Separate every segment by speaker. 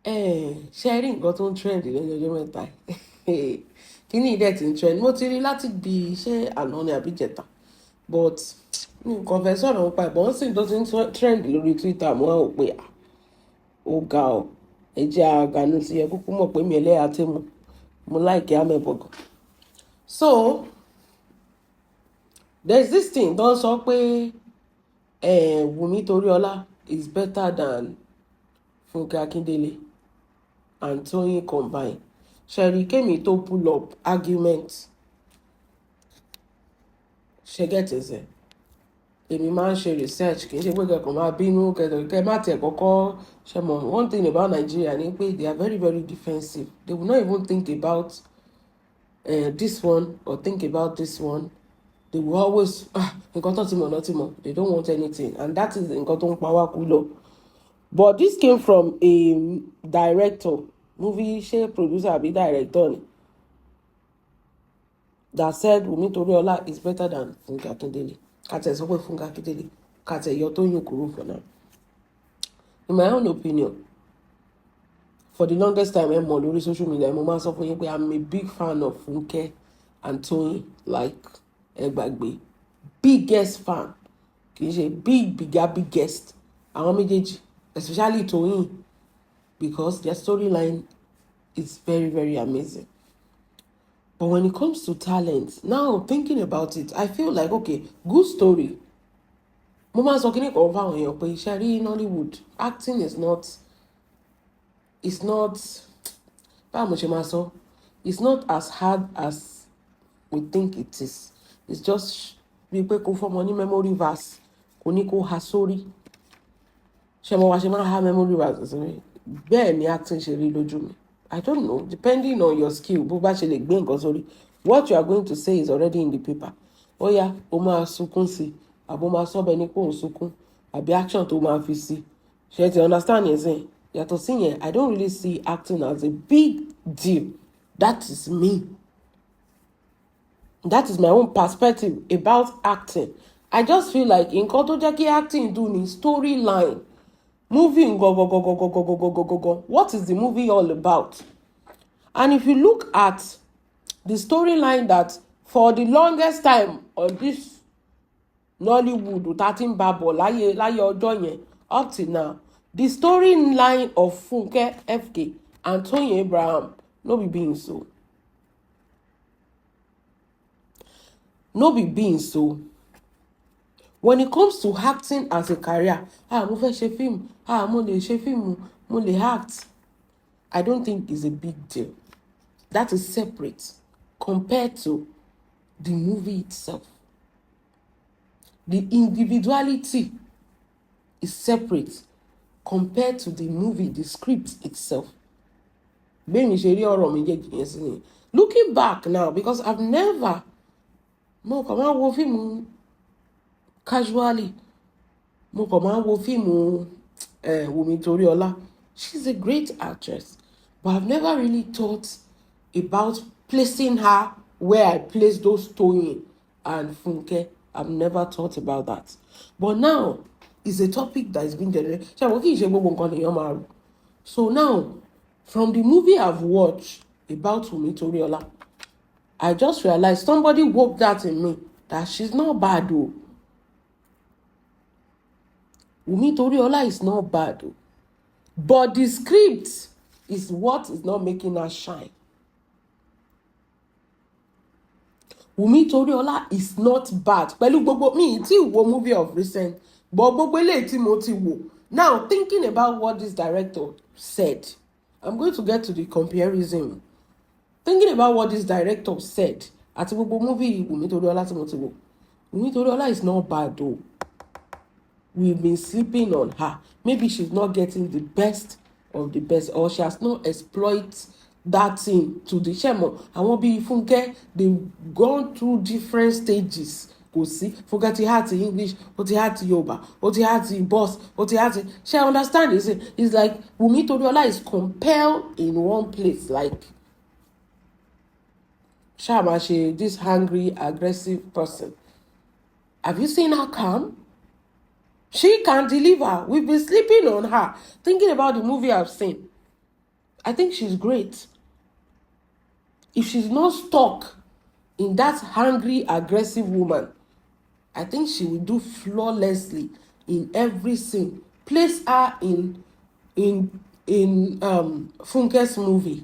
Speaker 1: Ṣe rí nǹkan tó ń trend lẹ́nu ọjọ́ mẹ́ta yìí? Kíní ìdẹ̀ tí ń trend. Mo ti rí láti bí ṣé àná ni àbí ìjẹta, but mi kàn fẹ́ sọ̀rọ̀ nípa ẹ̀, but ó sì tó ti ń trend lórí Twitter. Mo wá wò pé à, ó ga ọ́. Ẹ jẹ́ àgànú sí ẹ kúkú mọ̀ pé mi ẹlẹ́yà tí mo like amẹ̀bọ gan. So there's this thing tó ń sọ pé Wùmí Toríọlá is better than Funke Akindele and Toyin combined. Ṣẹ̀rí kémi tó pull up argument, ṣe get ẹsẹ̀. Èmi máa ń ṣe research, kì í ṣe pé kẹ́kọ̀ọ́ máa bínú kẹ́ má tiẹ̀ kọ́kọ́ ṣe mọ̀. One thing about Nigeria ni pé they are very, very defensive. They will not even think about this one or think about this one. They will always, ah, nǹkan tó ti mọ̀ náà ti mọ̀. They don't want anything, and that is nǹkan tó ń pa wá kú lọ. But this came from a director, movie, ṣé producer àbí director ni, that said Wunmi Toriola is better than Funke Akindele. Ká tẹ̀ sọ pé Funke Akindele, ká tẹ̀ yọ Tóyìn kúrò for now. In my own opinion, for the longest time, ẹ mọ̀ lórí social media, mo máa ń sọ fún yín pé I'm a big fan of Funke and Toyin. Like, ẹ gbàgbé, biggest fan, kì í ṣe big, bigger, biggest. Àwọn méjèèjì, especially Toyin, because their storyline is very, very amazing. But when it comes to talent, now thinking about it, I feel like, okay, good story. Mo máa ń sọ kíní kan fáwọn èèyàn pé iṣẹ́ rí Nollywood acting is not, báwo mo ṣe máa sọ, it's not as hard as we think it is. It's just bíi pé kó fọmọ ní memory verse, kò ní kó ha sórí. Ṣé mo wá ṣe máa ha memory verse sórí? Bẹ́ẹ̀ ni acting ṣe rí lójú mi. I don't know, depending on your skill, bó bá ṣe lè gbé nǹkan sórí. What you are going to say is already in the paper. Ó yá, o máa sunkún sí i, àbó máa sọ́bẹ̀ ní kó ń sunkún, àbí action tó máa fi sí. Ṣe ti understand yẹn sìn? Yàtọ̀ sí yẹn, I don't really see acting as a big deal. That is me. That is my own perspective about acting. I just feel like nǹkan tó jẹ́ kí acting dùn ní storyline movie gangan. What is the movie all about? And if you look at the storyline that for the longest time on this Nollywood tá ti ń bá bọ̀ láyé láyé ọjọ́ yẹn up till now, the storyline of Funke FK and Toyin Abraham no be beans o, no be beans o. When it comes to acting as a career, ah, mo fẹ́ ṣe fíìmù, ah, mo lè ṣe fíìmù, mo lè act, I don't think it's a big deal. That is separate compared to the movie itself. The individuality is separate compared to the movie, the script itself. Bẹ́ẹ̀ ṣe rí ọ̀rọ̀ méjèèjì yẹn sí ni. Looking back now, because I've never, mo kàn máa ń wo fíìmù casually, mo kàn máa ń wo fíìmù Wùmí Toríọlá. She's a great actress, but I've never really thought about placing her where I place those Toyin and Funke. I've never thought about that, but now it's a topic that is being generated. Ṣé àwọn kì í ṣe gbogbo nǹkan lèèyàn máa rò? So now, from the movie I've watched about Wùmí Toríọlá, I just realized somebody woke that in me that she's not bad o. Wùmí Toríọlá is not bad o, but the script is what is not making her shine. Wùmí Toríọlá is not bad pẹ̀lú gbogbo mi tí wo movie of recent, but gbogbo eléyìí tí mo ti wò. Now, thinking about what this director said, I'm going to get to the comparison. Thinking about what this director said àti gbogbo movie Wùmí Toríọlá tí mo ti wò, Wùmí Toríọlá is not bad o. We've been sleeping on her. Maybe she's not getting the best of the best, or she has not exploit that thing to the ṣẹ̀mọ̀. Àwọn bíi Fúnkẹ́, they gone through different stages. Kò sí, Fúnkẹ́ ti act English, ó ti act Yorùbá, ó ti act boss, ó ti act. Ṣe understand this? It's like Wunmi Toriola is compelled in one place, like ṣáà máa ṣe this angry, aggressive person. Have you seen her calm? She can deliver. We've been sleeping on her. Thinking about the movie I've seen. I think she's great if she's not stuck in that angry, aggressive woman. I think she will do flawlessly in every scene. Place her in Funke's movie.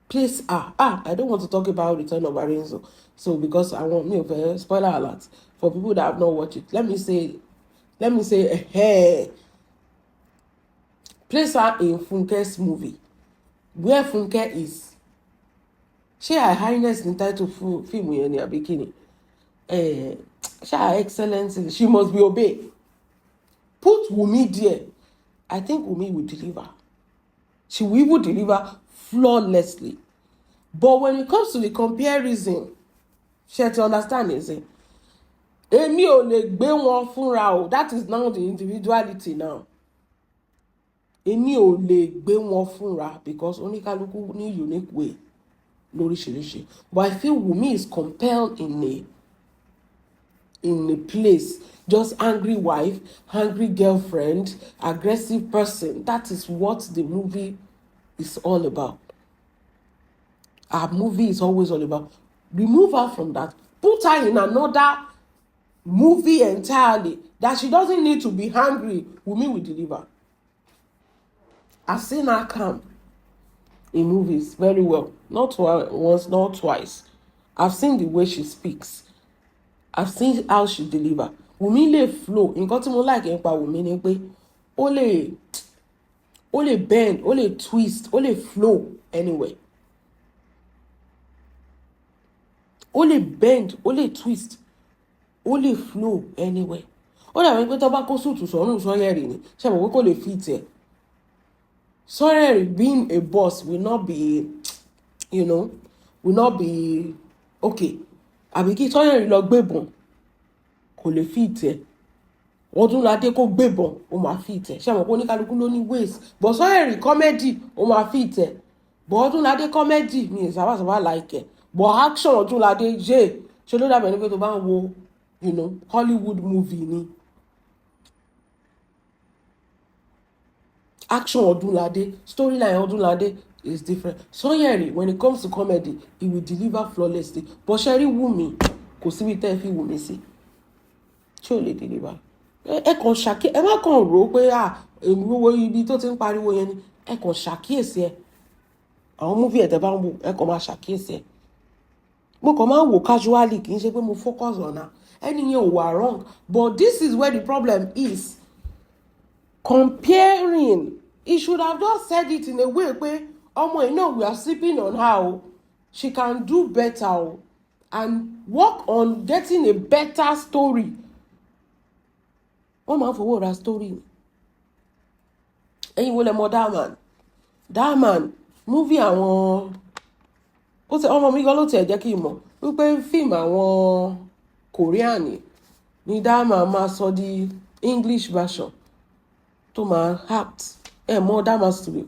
Speaker 1: Place her. Ah, I don't want to talk about Return of Arinzo, so because I want me of spoiler alert for people that have not watched it. Let me say, hey, place her in Funke's movie where Funke is. Ṣé Her Highness ní title fún fíìmù yẹn ni àbí kíni? Eh, ṣé Her Excellency? She must be obeyed. Put Wunmi there. I think Wunmi will deliver. She will even deliver flawlessly. But when it comes to the comparison, ṣe ti understand ẹ? Èmi ò lè gbé wọn fúnra o. That is now the individuality now. Èmi ò lè gbé wọn fúnra because oníkálukú ní unique way lóríṣiríṣi. But I feel Wunmi is compelled in a place, just angry wife, angry girlfriend, aggressive person. That is what the movie is all about. Our movie is always all about. Remove her from that, put her in another movie entirely that she doesn't need to be angry. Wunmi will deliver. I've seen her come in movies very well. Not once, not twice. I've seen the way she speaks. I've seen how she deliver. Wunmi lè flow. Nǹkan tí mo like nípa Wunmi ni pé ó lè bend, ó lè twist, ó lè flow anywhere. Ó lè bend, ó lè twist, ó lè flow anywhere. Ó dàbí pé tó bá kó suit sọ́rùn Sanyẹ̀rì ni, ṣe mọ̀ pé kò lè fit ẹ̀. Sanyẹ̀rì being a boss will not be okay. Àbí kí Sanyẹ̀rì lọ gbébọn, kò lè fit ẹ̀. Ọdúnládé kó gbébọn, ó máa fit ẹ̀. Ṣe mọ̀ pé oníkálukú ló ní ways? But Sanyẹ̀rì comedy, ó máa fit ẹ̀. But Ọdúnládé comedy mi ì sábà sábà like ẹ̀. But action Ọdúnládé yé, ṣe ló dàbẹ̀ ní pé tó bá ń wo Hollywood movie ni. Action Ọdúnládé, storyline Ọdúnládé is different. Sanyẹ̀rì, when it comes to comedy, he will deliver flawlessly. But ṣe rí Wùmí, kò síbi tẹ́ ẹ fi Wùmí sí tí ò lè deliver. Ẹ kàn ṣàkí, ẹ má kàn rò ó pé à èmi wo ibi tó ti ń pariwo yẹn ni. Ẹ kàn ṣàkíyèsí ẹ, àwọn movie ẹ̀ tẹ́ bá ń wò, ẹ kàn máa ṣàkíyèsí ẹ. Mo kàn máa ń wò casually, kì í ṣe pé mo focus on her. Ẹni yẹn ò wà wrong, but this is where the problem is. Comparing, he should have just said it in a way pé ọmọ yìí náà, we are sleeping on her o, she can do better o, and work on getting a better story. Wọ́n máa ń fowó ra story ni. Ẹ̀yin wo lẹ mọ̀ That Man? That Man movie, àwọn ó ti ọmọ mi gan ló tiẹ̀ jẹ́ kí n mọ̀ wípé fíìmù àwọn Korean ni That Man máa sọ di English version tó máa act. Ẹ mọ̀ That Man Studio,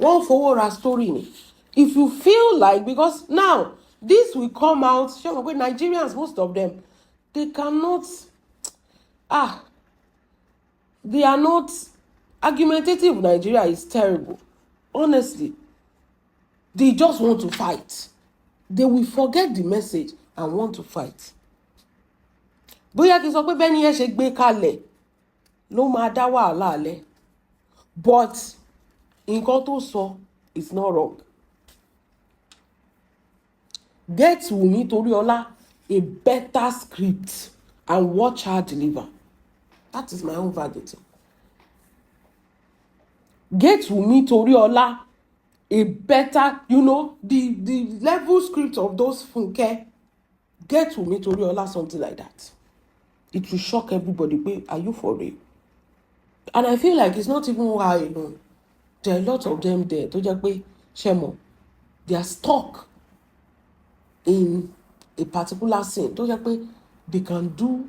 Speaker 1: wọ́n fowó ra story ni. If you feel like, because now this will come out, ṣé o mọ̀ pé Nigerians, most of them, they cannot, ah, they are not argumentative. Nigeria is terrible, honestly. They just want to fight. They will forget the message and want to fight. Bóyá kí n sọ pé bẹ́ẹ̀ ni ẹ ṣe gbé kalẹ̀ ló máa dá wàhálà lẹ̀, but nǹkan tó sọ is not wrong. Get Wunmi Toriola a better script and watch her deliver. That is my own verdict. Get Wunmi Toriola a better, the level script of those Funke. Get Wunmi Toriola something like that. It will shock everybody pé, are you for real? And I feel like it's not even her alone. There are a lot of them there tó jẹ́ pé, ṣe mọ̀, they are stuck in a particular scene tó jẹ́ pé they can do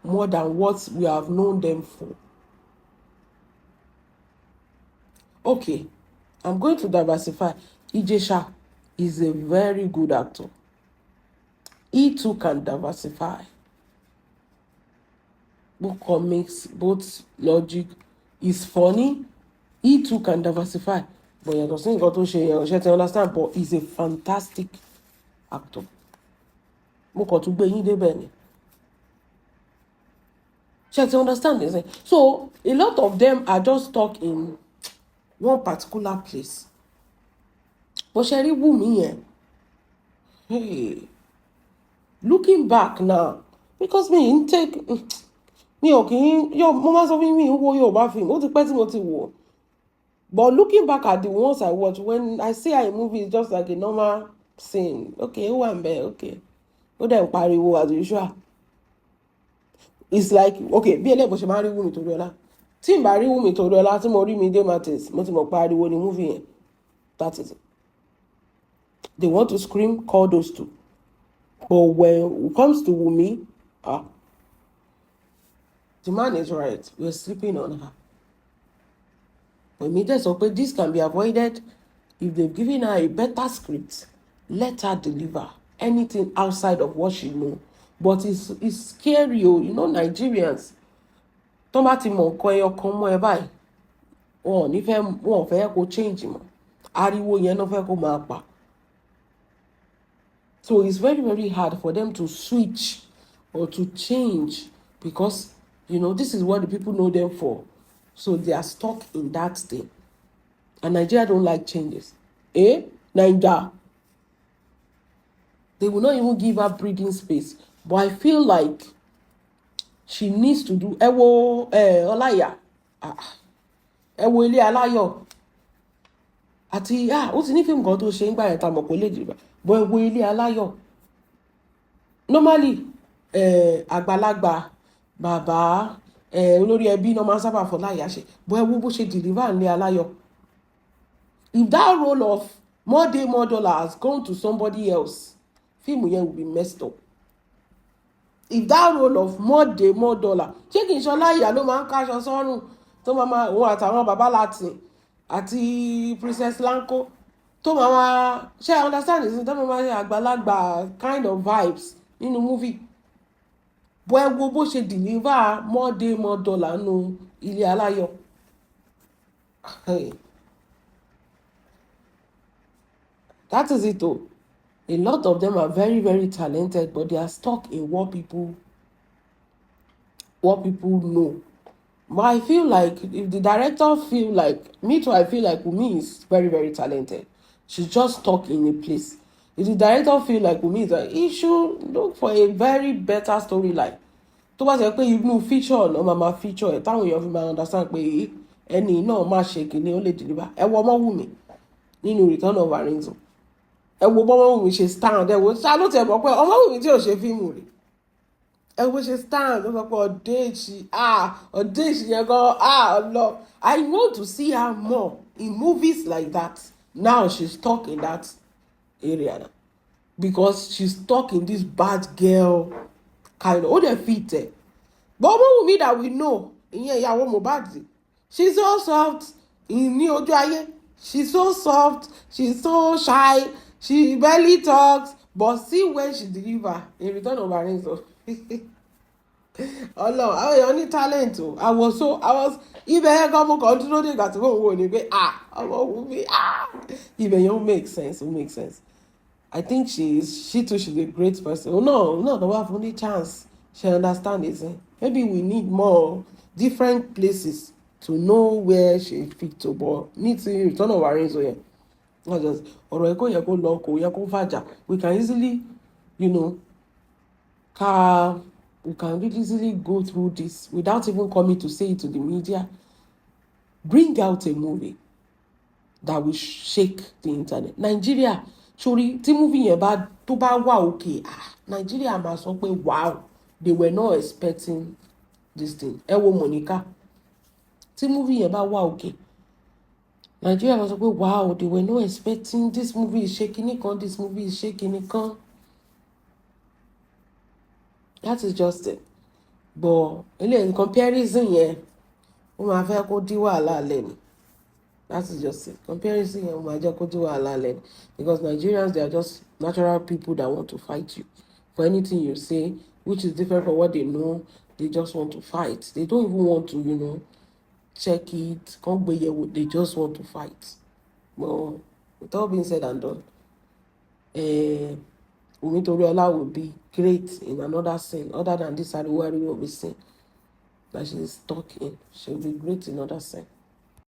Speaker 1: more than what we have known them for. Okay, I'm going to diversify. Ijesha is a very good actor. He too can diversify. Both comics, both logic. He's funny. He too can diversify, but yàtọ̀ sí nǹkan tó ṣe yẹn, ṣe ti understand? But he's a fantastic actor. Mo kàn tún gbé yín débẹ̀ ni, ṣe ti understand this? So a lot of them are just stuck in one particular place. Bó ṣe rí Wùmí yẹn, hey, looking back now, because me n take mi ò kì í yọ, mo máa sọ fún mi ń wo Yorùbá film, ó ti pẹ́ tí mo ti wò. But looking back at the ones I watch, when I see her in movie, it's just like a normal scene. Okay, ó wà ń bẹ̀, okay, ó dẹ̀ ń pariwo as usual. It's like, okay, bí eléyìí bó ṣe máa ń rí Wùmí Toríọlá, tí n bá rí Wùmí Toríọlá, tí mo rí Mide Martins, mo ti mọ̀ pé ariwo ni movie yẹn. That is it. They want to scream, call those two. But when it comes to Wùmí, ah, the man is right, we're sleeping on her. Èmi dẹ̀ sọ pé this can be avoided if they've given her a better script. Let her deliver anything outside of what she know. But it's scary o. You know Nigerians, tó bá ti mọ̀ nǹkan ẹyọ kan mọ́ ẹ báyìí, wọn ò ní fẹ́, wọn ò fẹ́ kó change mọ́. Ariwo yẹn náà fẹ́ kó máa pa. So it's very, very hard for them to switch or to change because this is what the people know them for. So they are stuck in that thing, and Nigeria don't like changes. Eh, Naija, they will not even give her breathing space. But I feel like she needs to do. Ẹ wo ẹ Ọláìyá, ah, ẹ wo Ilé Aláyọ̀ àti, ah, ó ti ní fíìmù kan tó ṣe ń gbà yẹn tá a mọ̀ kó lè dìbà. But ẹ wo Ilé Aláyọ̀, normally àgbàlagbà bàbá olórí ẹbí náà máa ń sábà fọláìyá ṣe, but ẹ wo bó ṣe deliver Ilé Aláyọ̀. If that role of More Day More Dollar has gone to somebody else, fíìmù yẹn will be messed up. If that role of More Day More Dollar, ṣé kì í ṣe Ọláìyá ló máa ń káṣọ sọ́rùn tó máa òun àtàwọn bàbá Latin àti Princess Lanko tó máa ṣe, I understand this, tó máa ṣe àgbàlagbà kind of vibes nínú movie? Bó ẹ wo bó ṣe deliver More Day More Dollar nínú Ilé Aláyọ̀. Hey. That is it o. A lot of them are very, very talented, but they are stuck in what people know. But I feel like if the director feel like me too, I feel like Wunmi is very, very talented. She's just stuck in a place. If the director feel like Wunmi is like, he should look for a very better storyline. Tó bá ṣe pé inú feature náà máa feature ẹ̀ táwọn èèyàn fi máa understand pé ẹni náà má ṣe kìíní, ó lè deliver. Ẹ wo Ọmọ́wùmí nínú Return of Arinzo. Ẹ wo bọ́mọ́wùmí ṣe stand. Ẹ wo ṣá ló tẹ̀ mọ́ pé Ọmọ́wùmí tí ò ṣe fíìmù rí, ẹ wo ṣe stand. Ó sọ pé ọ̀dẹ́ẹ̀ṣì, ah, ọ̀dẹ́ẹ̀ṣì yẹn gan, ah, ọlọ. I want to see her more in movies like that. Now she's stuck in that area now because she's stuck in this bad girl kind of. Ó dẹ̀ fit ẹ̀. But Ọmọ́wùmí that we know, ìyẹn ìyàwó Mohbad, she's so soft ní ojú ayé. She's so soft, she's so shy, she barely talks. But see when she deliver in Return of Arinzo. Ọlọ́run, àwọn èèyàn ní talent o. I was so, I was, ibẹ̀ yẹn gan, mo kàn dúró dé ìgbà tí mò ń wò ní pé, ah, Ọmọ́wùmí, ah, ibẹ̀ yẹn ó make sense, ó make sense. I think she too, she's a great person. Oh no, tó bá fún ní chance, she understand it, eh? Maybe we need more different places to know where she fit to. But ní ti Return of Arinzo yẹn, not just ọ̀rọ̀ ẹ̀ kò yẹ kó lọ, kò yẹ kó fàjà. We can easily you know ka we can really easily go through this without even coming to say it to the media. Bring out a movie that will shake the internet. Nigeria sórí tí movie yẹn bá tó bá wà òkè, ah, Nigeria máa sọ pé, "Wow, they were not expecting this thing." Ẹ wo Monica. Tí movie yẹn bá wà òkè, Nigeria máa sọ pé, "Wow, they were not expecting this movie." Ṣe kinní kan, this movie ṣe kinní kan. That is just it. But eléyìí, comparison yẹn, ó máa fẹ́ kó dí wàhálà lẹ́nu. That is just it. Comparison yẹn, ó máa jẹ́ kó dí wàhálà lẹ́nu because Nigerians, they are just natural people that want to fight you for anything you say which is different from what they know. They just want to fight. They don't even want to Check it, kàn gbé yẹ̀wò. They just want to fight. But with all being said and done, Wunmi Toriola will be great in another scene other than this ariwo ariwo we scene that she is stuck in. She'll be great in other scene.